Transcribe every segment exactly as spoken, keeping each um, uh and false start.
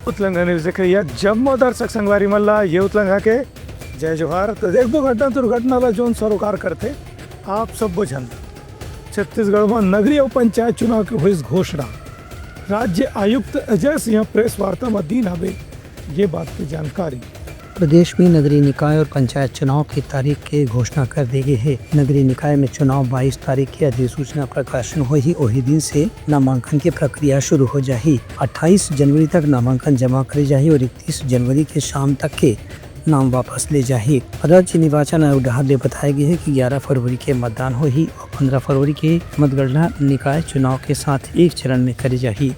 उतलंघा news देखइया जम्मो दर्शक संगवारी मन ला ये उतलंघा के जय जोहार। तो देखबो घटना दुर्घटना ला जोन सरोकार करथे आप सब्बो झन। छत्तीसगढ़ म नगरीय अउ पंचायत चुनाव के होइस घोषणा। राज्य आयुक्त अजय सिंह प्रेस वार्ता म दीन हवे ये बात के जानकारी। प्रदेश में नगरीय निकाय और पंचायत चुनाव की तारीख के घोषणा कर दे गे हे। नगरीय निकाय में चुनाव बाईस तारीख के अधिसूचना प्रकाशन होही, ओही दिन से नामांकन की प्रक्रिया शुरू हो जाही। अट्ठाईस जनवरी तक नामांकन जमा करे जाही और इकतीस जनवरी के शाम तक के नाम वापस ले जाही। राज्य निर्वाचन आयोग डहार ले बताए गे हे कि ग्यारह फरवरी के मतदान होही और पन्द्रह फरवरी के मतगणना निकाय चुनाव के साथ एक चरण में करे जाही।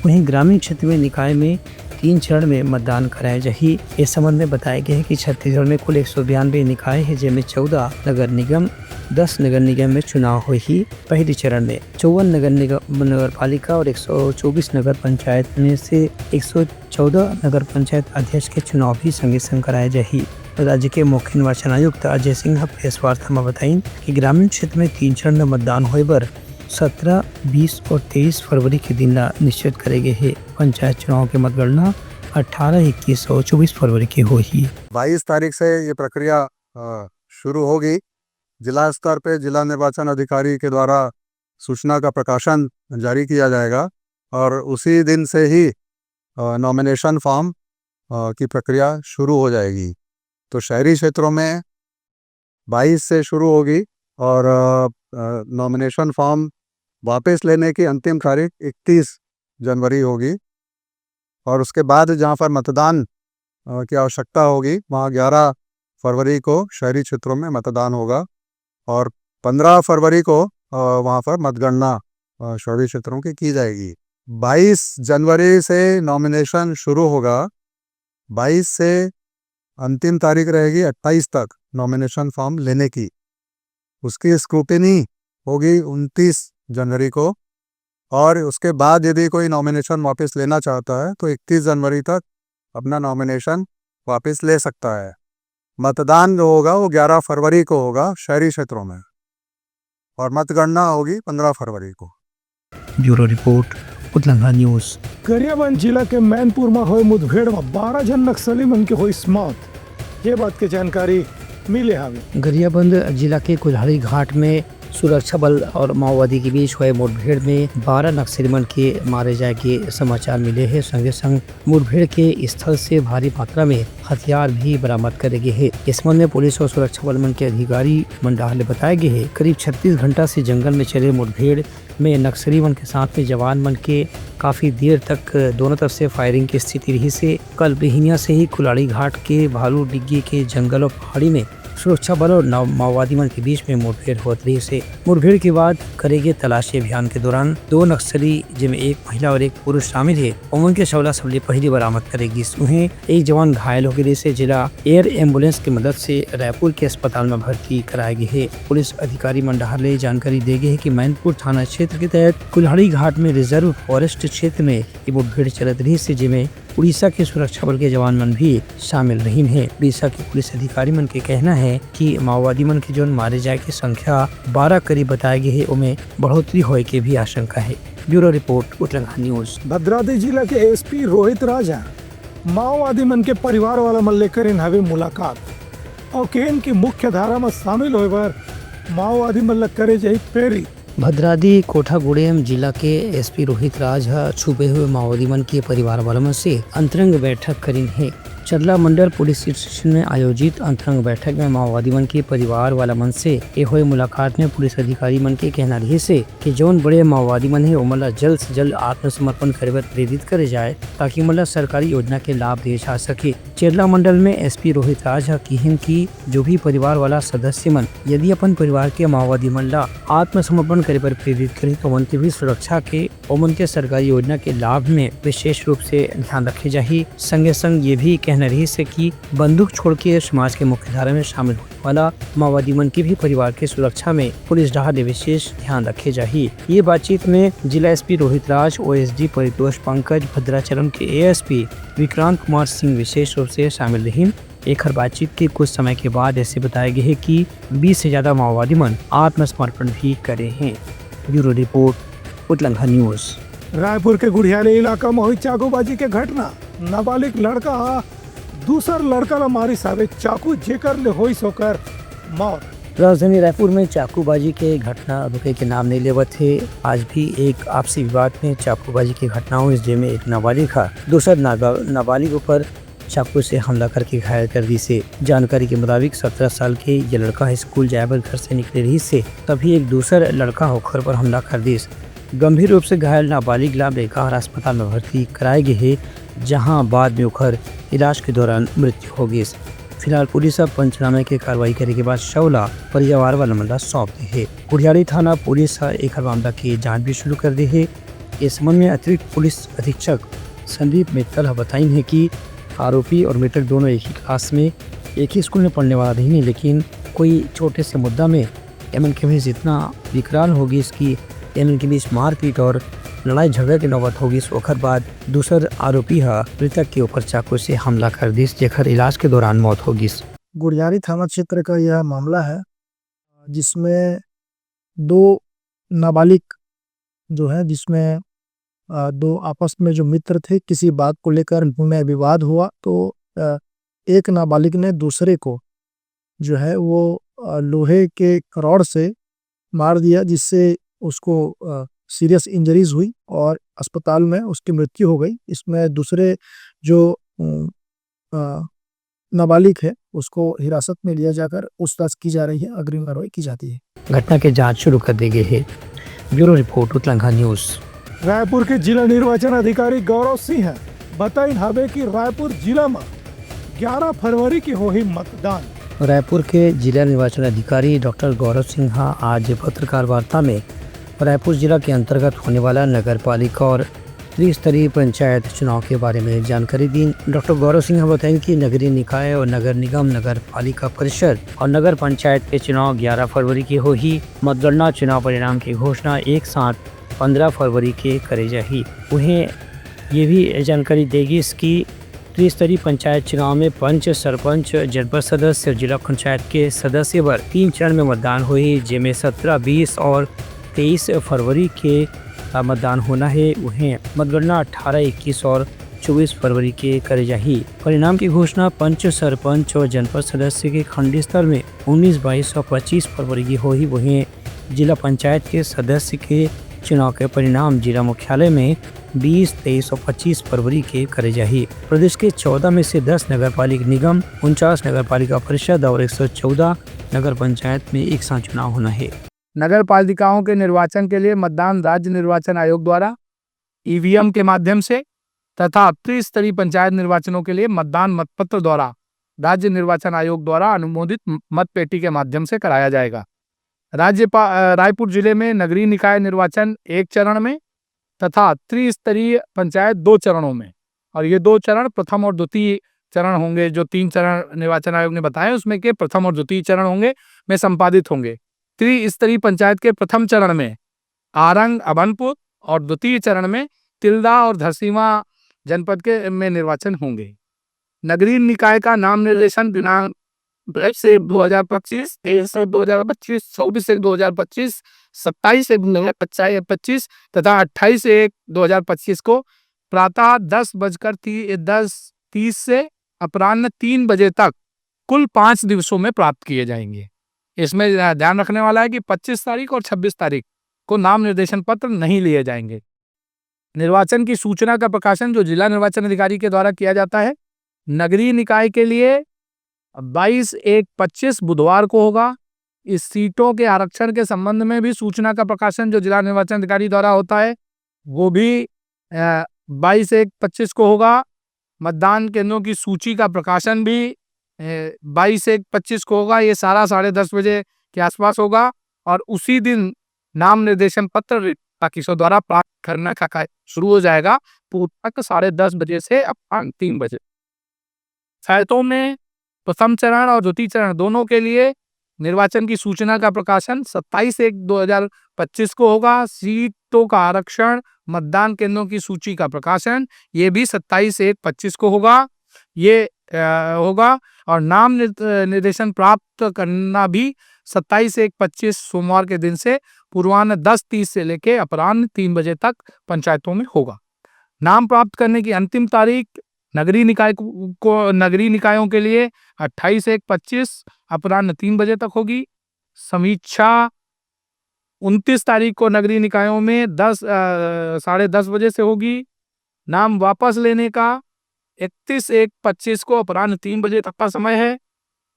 वहीं ग्रामीण क्षेत्र में निकाय में तीन चरण में मतदान कराए जाही। इस संबंध में बताया गया है कि छत्तीसगढ़ में कुल एक सौ बयानबे निकाय है, जेमे चौदह नगर निगम, दस नगर निगम में चुनाव होही। पहली चरण में चौवन नगर निगम, नगर पालिका और एक सौ चौबीस नगर पंचायत में से एक सौ चौदह नगर पंचायत अध्यक्ष के चुनाव भी संगे संग कराए जाही। राज्य के मुख्य निर्वाचन आयुक्त अजय सिंह प्रेस वार्ता में बताइन कि ग्रामीण क्षेत्र में तीन चरण में मतदान होए बर सत्रह, बीस और तेईस फरवरी के दिन ला निश्चित करे गे हे। पंचायत चुनाव के मतगणना अठारह, इक्कीस और चौबीस फरवरी के होही। बाईस तारीख से ये प्रक्रिया, अ, शुरू होगी। जिला स्तर पे जिला निर्वाचन अधिकारी के द्वारा सूचना का प्रकाशन जारी किया जाएगा और उसी दिन से ही, अ, नॉमिनेशन फॉर्म, अ, की प्रक्रिया शुरू हो जाएगी। तो शहरी क्षेत्रों में बाईस से शुरू होगी और, अ, अ, नॉमिनेशन फॉर्म वापस लेने की अंतिम तारीख इकतीस जनवरी होगी और उसके बाद जहाँ पर मतदान, अ, की आवश्यकता होगी, वहाँ ग्यारह फरवरी को शहरी क्षेत्रों में मतदान होगा और पन्द्रह फरवरी को, अ, वहाँ पर मतगणना, अ, शहरी क्षेत्रों की की जाएगी। बाईस जनवरी से नॉमिनेशन शुरू होगा, बाईस से अंतिम तारीख रहेगी अट्ठाईस तक नॉमिनेशन फॉर्म लेने की। उसकी स्क्रूटिनी होगी उनतीस जनवरी को और उसके बाद यदि कोई नॉमिनेशन वापस लेना चाहता है तो इकतीस जनवरी तक अपना नॉमिनेशन वापस ले सकता है। मतदान जो होगा वो ग्यारह फरवरी को होगा शहरी क्षेत्रों में और मतगणना होगी पन्द्रह फरवरी को। Bureau report, Utlangha news. Gariaband जिला के मैनपुर म होए मुठभेड़ म बारह झन नक्सली मन के होइस मौत, ये बात के जानकारी मिले हावे। गरियाबंद जिला के कुल्हाड़ी घाट में सुरक्षा बल और माओवादी के बीच हुए मुठभेड़ में बारह नक्सली मन के मारे जाए के समाचार मिले हे। संगे संग मुठभेड़ के स्थल से भारी मात्रा में हथियार भी बरामद करे गे हे। इस संबंध में पुलिस और सुरक्षा बल मन के अधिकारी मन डहार ले बताए गे हे, करीब छत्तीस घंटा से जंगल में चले मुठभेड़ में नक्सली मन के साथ में जवान मन के काफी देर तक दोनों तरफ से फायरिंग की स्थिति रहिस हे। कल बिहिनिया से ही कुल्हाड़ी घाट के भालू डिग्गी के जंगल और पहाड़ी में सुरक्षा बल और नव-, माओवादी मन के बीच में मुठभेड़ होत रहिस हे। मुठभेड़ के बाद करे गे तलाशी अभियान के दौरान दो नक्सली, जेमे एक महिला और एक पुरुष शामिल हे, ओमन के शव ला सबले पहिली बरामद करे गिस। उहें, एक जवान घायल हो गे रहिस हे, जेला एयर एम्बुलेंस के मदद से रायपुर के अस्पताल में भर्ती कराए गे हे। पुलिस अधिकारी मन डहार ले जानकारी दे गे हे कि मैनपुर थाना क्षेत्र के तहत कुल्हाड़ी घाट में रिजर्व फॉरेस्ट क्षेत्र में ये मुठभेड़ चलत रहिस हे, जेमे उड़ीसा के सुरक्षा बल के जवान मन भी शामिल रहिन हे। उड़ीसा के पुलिस अधिकारी मन के कहना हे कि माओवादी मन के जोन मारे जाए के संख्या बारह करीब बताए गे हे, ओमे बढ़ोतरी होए के भी आशंका हे। Bureau report, Utlangha news. Bhadradri जिला के एसपी रोहित राज ह माओवादी मन के परिवार वाला मन ले करिन हवे मुलाकात अउ कहिन कि मुख्य धारा म शामिल होए बर माओवादी मन ल करे जाही प्रेरित। भद्राद्री कोठागुड़ेम जिला के एसपी रोहित राज ह छुपे हुए माओवादी मन के परिवार वाला मन से अंतरंग बैठक करिन हे। चरला मंडल पुलिस स्टेशन में आयोजित अंतरंग बैठक में माओवादी मन के परिवार वाला मन से ए होए मुलाकात में पुलिस अधिकारी मन के कहना रहिस हे कि जौन बड़े माओवादी मन हे, ओमन ला जल्द से जल्द आत्मसमर्पण करे बर प्रेरित करे जाए, ताकि ओमन ला सरकारी योजना के लाभ दिए जा सके। चेरला मंडल में एसपी रोहित राज ह किहिन कि जो भी परिवार वाला सदस्य मन यदि अपन परिवार के माओवादी मन ला आत्मसमर्पण करे बर प्रेरित करही, तो ओमन के भी सुरक्षा के, ओमन के सरकारी योजना के लाभ में विशेष रूप से ध्यान रखे जाही। संगे संग ये भी कहना रहिस हे कि बंदूक छोड़ के समाज के मुख्यधारा में शामिल होने वाला माओवादी मन के भी परिवार के सुरक्षा में पुलिस डहार ले विशेष ध्यान रखे जाही। ये बातचीत में जिला एसपी रोहित राज, ओएसडी परितोष पंकज, भद्राचलम के एएसपी विक्रांत कुमार सिंह विशेष रूप से शामिल रहिन। एखर बातचीत के कुछ समय के बाद ऐसे बताए गए हे कि बीस से ज्यादा माओवादी मन आत्मसमर्पण भी करे हें। Bureau report, Utlangha news. Raipur के गुढ़ियाली इलाका में हुई चाकूबाजी के घटना। नाबालिग लड़का ह दूसर लड़का ला मारिस हावे चाकू, जेकर ले होइस ओकर मौत। राजधानी रायपुर में चाकूबाजी के घटना रुके के नाम नइ लेवत हे। आज भी एक आपसी विवाद में चाकूबाजी के घटना होइस, जेमे एक नाबालिग ह दूसर नागा-, नाबालिग ऊपर चाकू से हमला करके घायल कर दिस हे। जानकारी के मुताबिक सत्रह साल के ये लड़का स्कूल जाए बर घर से निकले रहिस हे, तभी एक दूसर लड़का ओखर पर हमला कर दिस। गंभीर रूप से घायल नाबालिग ला बेकार अस्पताल में भर्ती कराए गे हे, जहां बाद में ओखर इलाज के दौरान मृत्यु हो गिस। फिलहाल पुलिस ह पंचनामे के कार्रवाई करे के बाद शव ला परिवार वाला मन ला सौंप दे हे। गुढ़ियारी थाना पुलिस ह एखर मामला के जांच भी शुरू कर दे हे। इस संबंध में अतिरिक्त पुलिस अधीक्षक संदीप मित्तल ह बताइन हे कि आरोपी और मृतक दोनों एक ही क्लास में, एक ही स्कूल में पढ़ने वाला रहिन हे, लेकिन कोई छोटे से मुद्दा में एमन के बीच इतना विकराल हो गिस कि एमन के बीच मारपीट और लड़ाई झगड़ा के नौबत हो गिस। ओखर बाद दूसर आरोपी ह मृतक के ऊपर चाकू से हमला कर दिस, जेखर इलाज के दौरान मौत हो गिस। गुढ़ियारी थाना क्षेत्र का यह मामला है, जिसमें दो नाबालिग जो है, जिसमें, अ, दो आपस में जो मित्र थे, किसी बात को लेकर उनमें विवाद हुआ, तो, अ, एक नाबालिग ने दूसरे को जो है, वो, अ, लोहे के एक रॉड से मार दिया, जिससे उसको, अ, सीरियस इंजरीज हुई और अस्पताल में उसकी मृत्यु हो गई। इसमें दूसरे जो, अ, अ, नाबालिग है, उसको हिरासत में लिया जाकर पूछताछ की जा रही है, अग्रिम कार्रवाई की जाती है। घटना के जांच शुरू कर दी गई है। Bureau report, Utlangha news. Raipur के जिला निर्वाचन अधिकारी गौरव सिंह ह बताइन हावे कि रायपुर जिला म ग्यारह फरवरी के होही मतदान। रायपुर के जिला निर्वाचन अधिकारी डॉक्टर गौरव सिंह ह आज पत्रकार वार्ता में रायपुर जिला के अंतर्गत होने वाला नगर पालिका और त्रिस्तरीय पंचायत चुनाव के बारे में जानकारी दीन। डॉक्टर गौरव सिंह ह बताइन कि नगरीय निकाय और नगर निगम, नगर पालिका परिषद और नगर पंचायत के चुनाव ग्यारह फरवरी के होही। मतगणना चुनाव परिणाम के घोषणा एक साथ पंद्रह फरवरी के करे जाही। उहें, ये भी जानकारी दे गिस कि त्रिस्तरीय पंचायत चुनाव में पंच, सरपंच, जनपद सदस्य, जिला पंचायत के सदस्य बर तीन चरण में मतदान होही, जेमे सत्रह, बीस और तेईस फरवरी के, अ, मतदान होना हे। उहें, मतगणना अठारह, इक्कीस और चौबीस फरवरी के करे जाही। परिणाम की घोषणा पंच, सरपंच और जनपद सदस्य के खंड स्तर में उन्नीस, बाईस और पच्चीस फरवरी की होही। वहीं जिला पंचायत के सदस्य के चुनाव के परिणाम जिला मुख्यालय में बीस, तेईस और पच्चीस फरवरी के करे जाही। प्रदेश के चौदह में से दस नगर पालिक निगम, उनचास नगर पालिका परिषद और एक सौ चौदह नगर पंचायत में एक साथ चुनाव होना है। नगर पालिकाओं के निर्वाचन के लिए मतदान राज्य निर्वाचन आयोग द्वारा ईवीएम के माध्यम से तथा त्रिस्तरीय पंचायत निर्वाचनों के लिए मतदान मतपत्र द्वारा राज्य निर्वाचन आयोग द्वारा अनुमोदित म-, मतपेटी के माध्यम से कराया जाएगा। राज्य पा-, अ, रायपुर जिले में नगरीय निकाय निर्वाचन एक चरण में तथा त्रिस्तरीय पंचायत दो चरणों में, और ये दो चरण प्रथम और द्वितीय चरण होंगे। जो तीन चरण निर्वाचन आयोग ने बताए, उसमें के प्रथम और द्वितीय चरण होंगे, में संपादित होंगे। त्रिस्तरीय पंचायत के प्रथम चरण में आरंग, अभनपुर और द्वितीय चरण में तिल्दा और धरसीवा जनपद के में निर्वाचन होंगे। नगरीय निकाय का नाम निर्देशन दिनांक बाईस एक दो हज़ार पच्चीस, तेईस एक दो हज़ार पच्चीस, चौबीस एक दो हज़ार पच्चीस, सत्ताईस एक दो हज़ार पच्चीस तथा अट्ठाईस एक दो हज़ार पच्चीस को प्रातः दस बजकर ती-, दस तीस से अपराह्न तीन बजे तक कुल पाँच दिवसों में प्राप्त किए जाएंगे। इसमें ध्या-, ध्यान रखने वाला है कि पच्चीस तारीख और छब्बीस तारीख को नाम निर्देशन पत्र नहीं लिए जाएंगे। निर्वाचन की सूचना का प्रकाशन जो जिला निर्वाचन अधिकारी के द्वारा किया जाता है, नगरीय निकाय के लिए बाईस एक पच्चीस बुधवार को होगा। इस सीटों के आरक्षण के संबंध में भी सूचना का प्रकाशन जो जिला निर्वाचन अधिकारी द्वारा होता है, वो भी, अ, बाईस एक पच्चीस को होगा। मतदान केंद्रों की सूची का प्रकाशन भी, अ, बाईस एक पच्चीस को होगा। ये सारा साढ़े दस बजे के आसपास होगा और उसी दिन नाम निर्देशन पत्र पाकिसों द्वारा प्राप्त करने का कार्य शुरू हो जाएगा, पूर्व तक साढ़े दस बजे से अपराह्न तीन बजे। पंचायतों में प्रथम चरण और द्वितीय चरण दोनों के लिए निर्वाचन की सूचना का प्रकाशन सत्ताईस एक दो हज़ार पच्चीस को होगा। सीटों का आरक्षण, मतदान केंद्रों की सूची का प्रकाशन, ये भी सत्ताईस एक पच्चीस को होगा। ये, अ, होगा और नाम निर्द-, निर्देशन प्राप्त करना भी सत्ताईस एक पच्चीस सोमवार के दिन से पूर्वाह्न दस तीस से लेके अपराह्न तीन बजे तक पंचायतों में होगा। नाम प्राप्त करने की अंतिम तारीख नगरीय निकाय को, को, नगरीय निकायों के लिए अट्ठाईस एक पच्चीस अपराह्न तीन बजे तक होगी। समीक्षा उनतीस तारीख को नगरीय निकायों में दस, अ, साढ़े दस बजे से होगी। नाम वापस लेने का इकतीस एक पच्चीस को अपराह्न तीन बजे तक का समय है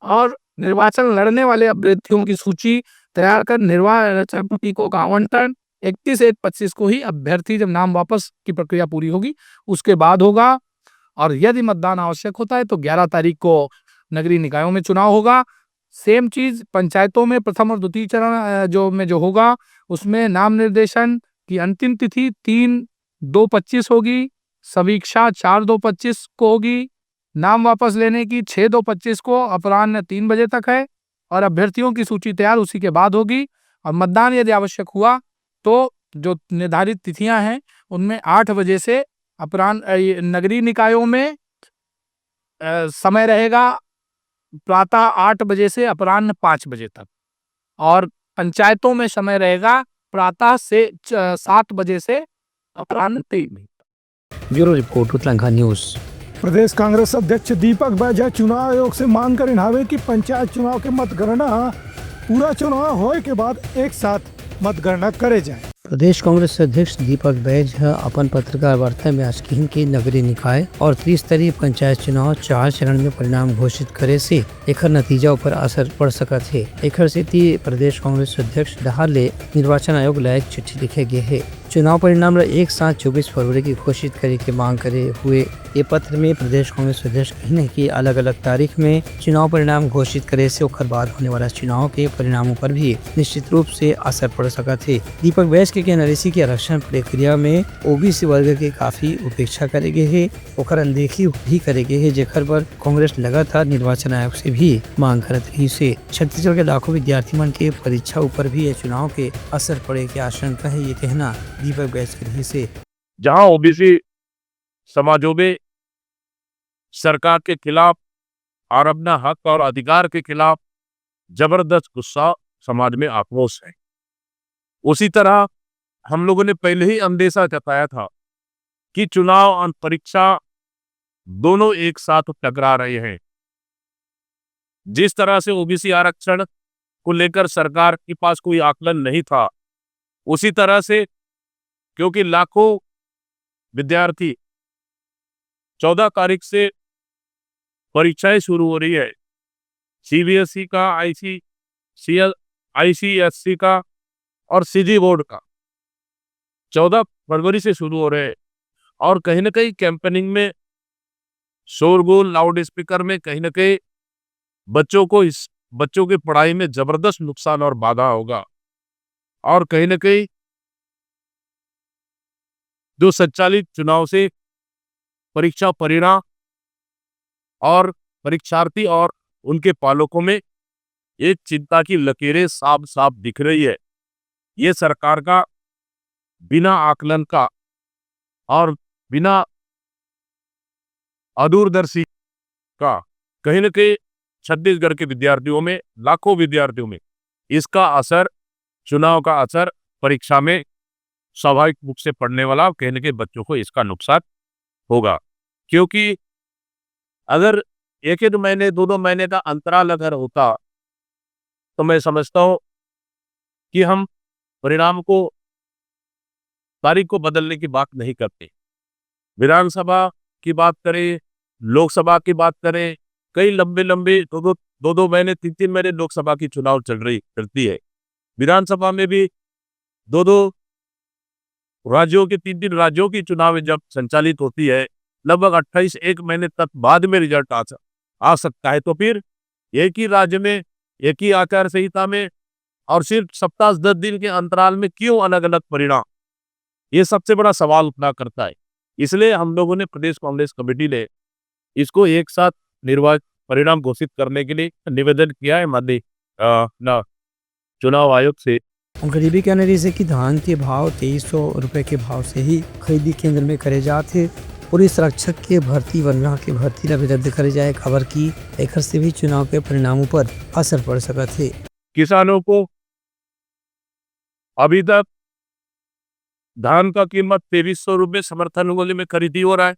और निर्वाचन लड़ने वाले अभ्यर्थियों की सूची तैयार कर निर्वाचन प्रतीकों का आवंटन इकतीस एक पच्चीस को ही अभ्यर्थी, जब नाम वापस की प्रक्रिया पूरी होगी, उसके बाद होगा। और यदि मतदान आवश्यक होता है तो ग्यारह तारीख को नगरीय निकायों में चुनाव होगा। सेम चीज पंचायतों में प्रथम और द्वितीय चरण, अ, जो में जो होगा, उसमें नाम निर्देशन की अंतिम तिथि तीन दो पच्चीस होगी, समीक्षा चार दो पच्चीस को होगी, नाम वापस लेने की छः दो पच्चीस को अपराह्न तीन बजे तक है और अभ्यर्थियों की सूची तैयार उसी के बाद होगी। और मतदान यदि आवश्यक हुआ तो जो निर्धारित तिथियां हैं उनमें आठ बजे से अपराह्न, अ, ये नगरीय निकायों में, अ, समय रहेगा प्रातः आठ बजे से अपराह्न पाँच बजे तक और पंचायतों में समय रहेगा प्रातः से च-, सात बजे से अपराह्न तीन बजे तक। Bureau report, Utlangha news. प्रदेश कांग्रेस अध्यक्ष दीपक बैज ह चुनाव आयोग से मांग करिन हावे कि पंचायत चुनाव के मतगणना ह पूरा चुनाव होए के बाद एक साथ मतगणना करे जाए। प्रदेश कांग्रेस अध्यक्ष दीपक बैज ह अपन पत्रकार वार्ता में आज किहिन कि नगरीय निकाय और त्रिस्तरीय पंचायत चुनाव चार चरण में परिणाम घोषित करे से एखर नतीजा ऊपर असर पड़ सकत हे। एखर सेती प्रदेश कांग्रेस अध्यक्ष डहार ले निर्वाचन आयोग ला एक चिट्ठी लिखे गे हे। चुनाव परिणाम ला एक साथ चौबीस फरवरी की घोषित करे के मांग करे हुए ये पत्र में प्रदेश कांग्रेस अध्यक्ष कहिन हे कि अलग-अलग तारीख में चुनाव परिणाम घोषित करे से ओकर बाद होने वाला चुनाव के परिणामों पर भी निश्चित रूप से असर पड़ सकत हे। दीपक बैज के कहना रहिस कि आरक्षण प्रक्रिया में ओबीसी वर्ग के काफी उपेक्षा करे गे हे, ओकर अनदेखी भी करे गे हे, जेकर बर कांग्रेस लगातार निर्वाचन आयोग से भी मांग करत रहिस हे। छत्तीसगढ़ के लाखों विद्यार्थी मन के परीक्षा ऊपर भी ये चुनाव के असर पड़े के आशंका हे, ये कहना दीपक बैज के रहिस हे। जहां ओबीसी समाजों में सरकार के खिलाफ और अपना हक और अधिकार के खिलाफ जबरदस्त गुस्सा, समाज में आक्रोश है, उसी तरह हम लोगों ने पहले ही अंदेशा जताया था कि चुनाव और परीक्षा दोनों एक साथ टकरा रहे हैं। जिस तरह से ओबीसी आरक्षण को लेकर सरकार के पास कोई आकलन नहीं था, उसी तरह से, क्योंकि लाखों विद्यार्थी चौदह तारीख से परीक्षाएं शुरू हो रही है, सीबीएसई का, आईसीसीएल, आईसीएसई का और सीजी बोर्ड का चौदह फरवरी से शुरू हो रहे हैं। और कहीं ना कहीं कैंपेनिंग में शोरगुल, लाउड स्पीकर में कहीं ना कहीं बच्चों को इस, बच्चों की पढ़ाई में जबरदस्त नुकसान और बाधा होगा। और कहीं ना कहीं जो संचालित चुनाव से परीक्षा परिणाम और परीक्षार्थी और उनके पालकों में एक चिंता की लकीरें साफ साफ दिख रही है। ये सरकार का बिना आकलन का और बिना अदूरदर्शी का कहीं ना कहीं छत्तीसगढ़ के विद्यार्थियों में, लाखों विद्यार्थियों में इसका असर, चुनाव का असर परीक्षा में स्वाभाविक रूप से पड़ने वाला, कहीं ना कहीं बच्चों को इसका नुकसान होगा। क्योंकि अगर एक एक महीने, दो दो महीने का अंतराल अगर होता, तो मैं समझता हूं कि हम परिणाम को, तारीख को बदलने की बात नहीं करते। विधानसभा की बात करें, लोकसभा की बात करें, कई लंबे लंबे दो दो, दो दो महीने, तीन तीन महीने लोकसभा की चुनाव चल रही, चलती है। विधानसभा में भी दो दो राज्यों के, तीन तीन राज्यों की चुनाव जब संचालित होती है, लगभग अट्ठाईस, एक महीने तक बाद में रिजल्ट आ स-, आ सकता है, तो फिर एक ही राज्य में, एक ही आचार संहिता में और सिर्फ सप्ताह दस दिन के अंतराल में क्यों अलग-अलग परिणाम? ये सबसे बड़ा सवाल उठना करता है। इसलिए हम लोगों ने, प्रदेश कांग्रेस कमेटी ने इसको एक साथ निर्वाच-, परिणाम घोषित करने के लिए निवेदन किया है माननीय, अ, ना, चुनाव आयोग से। उनका ये भी कहना रहिस हे कि धान के भाव तेईस सौ रुपए के भाव से ही खरीदी केंद्र में करे जात हे। पुलिस रक्षक के भर्ती, वन विभाग के भर्ती ला भी रद्द करे जाए, काबर कि एखर से भी चुनाव के परिणाम ऊपर असर पड़ सकत हे। किसानों को अभी तक धान का कीमत तेईस सौ रुपए समर्थन मूल्य में खरीदी हो रहा है।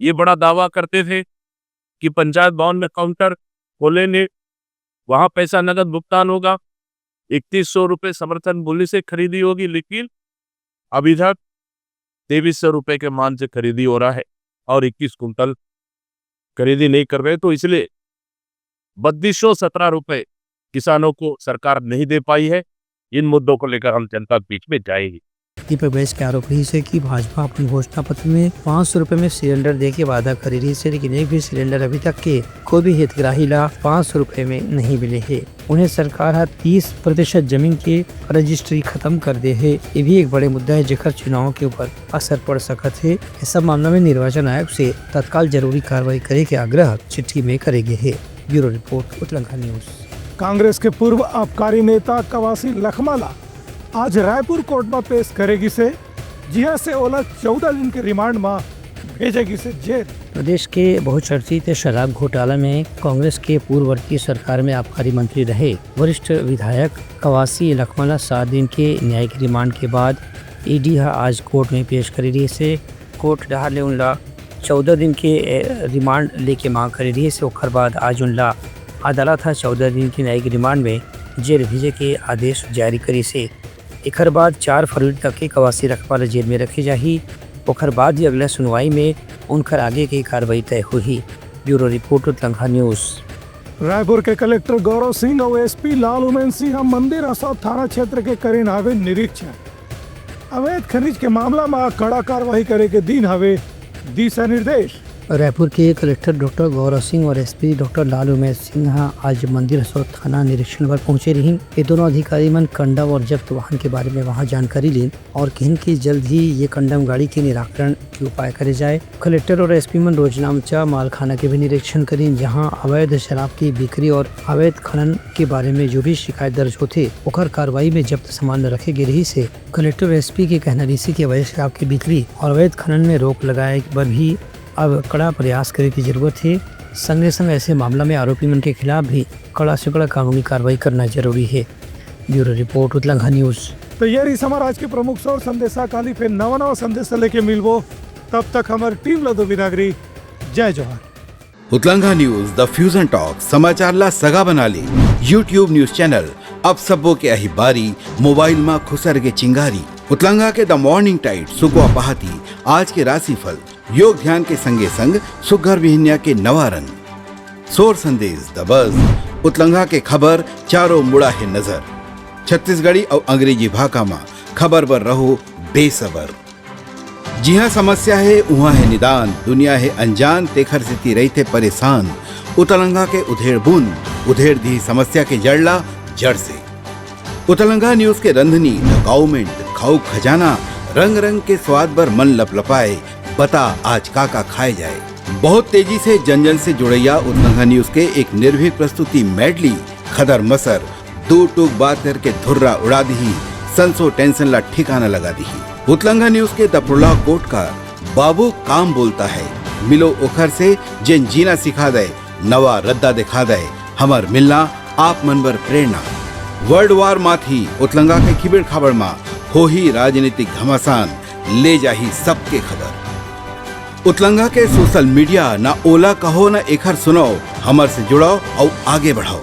ये बड़ा दावा करते थे कि पंचायत भवन में काउंटर खोलेंगे, वहां पैसा नगद भुगतान होगा, इकतीस सौ रुपए समर्थन मूल्य से खरीदी होगी, लेकिन अभी तक तेईस सौ रुपए के मान से खरीदी हो रहा है और इक्कीस कुंटल खरीदी नहीं कर रहे, तो इसलिए बत्तीस सौ सत्रह रुपए किसानों को सरकार नहीं दे पाई है। इन मुद्दों को लेकर हम जनता के बीच में जाएंगे। दीपक बैस के आरोप रहिस हे कि भाजपा अपन घोषणा पत्र में पाँच सौ रुपए में सिलेंडर दे के वादा करे रहिस हे, लेकिन एक भी सिलेंडर अभी तक के कोई भी हितग्राही ला पाँच सौ रुपए में नहीं मिले हे। उन्हें सरकार ह तीस प्रतिशत जमीन के रजिस्ट्री खत्म कर दे हे। ये भी एक बड़े मुद्दा हे, जेकर चुनाव के ऊपर असर पड़ सकत हे। ये सब मामला में निर्वाचन आयोग से तत्काल जरूरी कार्रवाई करे के आग्रह चिट्ठी में करे गे हे। Bureau report, Utlanga news. Congress के पूर्व आबकारी नेता कवासी लखमा ला आज रायपुर कोर्ट म पेश करे गिस हे, जिहां से ओला चौदह दिन के रिमांड म भेजे गिस हे जेल। प्रदेश के बहुचर्चित शराब घोटाला में कांग्रेस के पूर्ववर्ती सरकार में आबकारी मंत्री रहे वरिष्ठ विधायक कवासी लखमा ला सात दिन के न्यायिक रिमांड के बाद ईडी ह आज कोर्ट में पेश करे रहिस हे। कोर्ट डहार ले उनला चौदह दिन के, ए, रिमांड लेके मांग करे रहिस हे। ओखर बाद आज उनला अदालत ह चौदह दिन के न्यायिक रिमांड में जेल भेजे के आदेश जारी करिस हे। एखर बाद चार फरवरी तक के कवासी लखमा ला जेल में रखे जाही। ओखर बाद ही अगला सुनवाई में उनकर आगे के कार्रवाई तय होही। Bureau report, Utlanga news. Raipur के कलेक्टर गौरव सिंह अउ एसपी लाल उमेन सिंह ह मंदिर हसौद थाना क्षेत्र के करिन हावे निरीक्षण। अवैध खनिज के मामला म कड़ा कार्रवाई करे के दीन हावे दिशा निर्देश। रायपुर के कलेक्टर डॉक्टर गौरव सिंह और एसपी डॉक्टर लाल उमेश सिंह ह आज मंदिर हसौद थाना निरीक्षण बर पहुंचे रहिन। ये दोनों अधिकारी मन कंडम और जब्त वाहन के बारे में वहां जानकारी लीन और कहिन कि जल्द ही ये कंडम गाड़ी के निराकरण के उपाय करे जाए। कलेक्टर और एसपी मन रोजनामचा मालखाना के भी निरीक्षण करिन, जहां अवैध शराब की बिक्री और अवैध खनन के बारे में जो भी शिकायत दर्ज होथे, ओकर कार्रवाई में जब्त सामान रखे गे रहिस हे। कलेक्टर और एसपी के कहना रहिस हे कि अवैध शराब की बिक्री और अवैध खनन में रोक लगाए बर भी अब कड़ा प्रयास करे की जरूरत हे। संगे संग ऐसे मामला में आरोपी मन के खिलाफ भी कड़ा से कड़ा कानूनी कार्रवाई करना जरूरी हे। Bureau report, Utlanga news. तो ये रहिस हमर आज के प्रमुख सौर संदेशा। काली फिर नवा नवा संदेशा लेके मिलबो, तब तक हमर टीम ला दो बिदागरी। जय जोहार। उतलंगा न्यूज, द फ्यूजन टॉक, समाचार ला सगा बना ले। YouTube न्यूज चैनल, अब सबो के अही बारी, मोबाइल मा खुसर के चिंगारी। उतलंगा के द मॉर्निंग टाइट, सुकवा पहाती, आज के राशिफल, योग ध्यान के संगे संग सुग्घर बिहनिया के नवा रंग। सोर संदेश, द बज, उतलंगा के खबर, चारों मुड़ा हे नजर। छत्तीसगढ़ी अउ अंग्रेजी भाखा मा खबर बर रहो बेसबर। जिहाँ समस्या हे, उहाँ हे निदान, दुनिया हे अनजान, तेखर सेती रहिथे परेशान। उतलंगा के उधेड़ बुन, उधेड़ दिही समस्या के जड़ ला जड़ से। उतलंगा न्यूज के रंधनी, द काउमेंट, खाऊ खजाना, रंग रंग के स्वाद बर मन लपलपाए, बता आज का का खाए जाए। बहुत तेजी से जन जन से जुड़ैया उतलंगा न्यूज के एक निर्भीक प्रस्तुति मेडली, खदर मसर, दू टूक बात करके धुर्रा उड़ा दिही, संसो टेंशन ला ठिकाना लगा दिही। उतलंगा न्यूज के द प्रोलॉग कोट का बाबू काम बोलता है, मिलो ओखर से जेन जीना सिखा दे, नवा रद्दा दिखा दे, हमर मिलना आप मन बर प्रेरणा। वर्ल्ड वार माथी उतलंगा के खिबड़ खाबड़ मा होही राजनीतिक घमासान, ले जाही सबके खबर। उतलंगा के सोशल मीडिया, ना ओला कहो ना एखर सुनाओ, हमर से जुड़ाओ अउ आगे बढ़ाओ।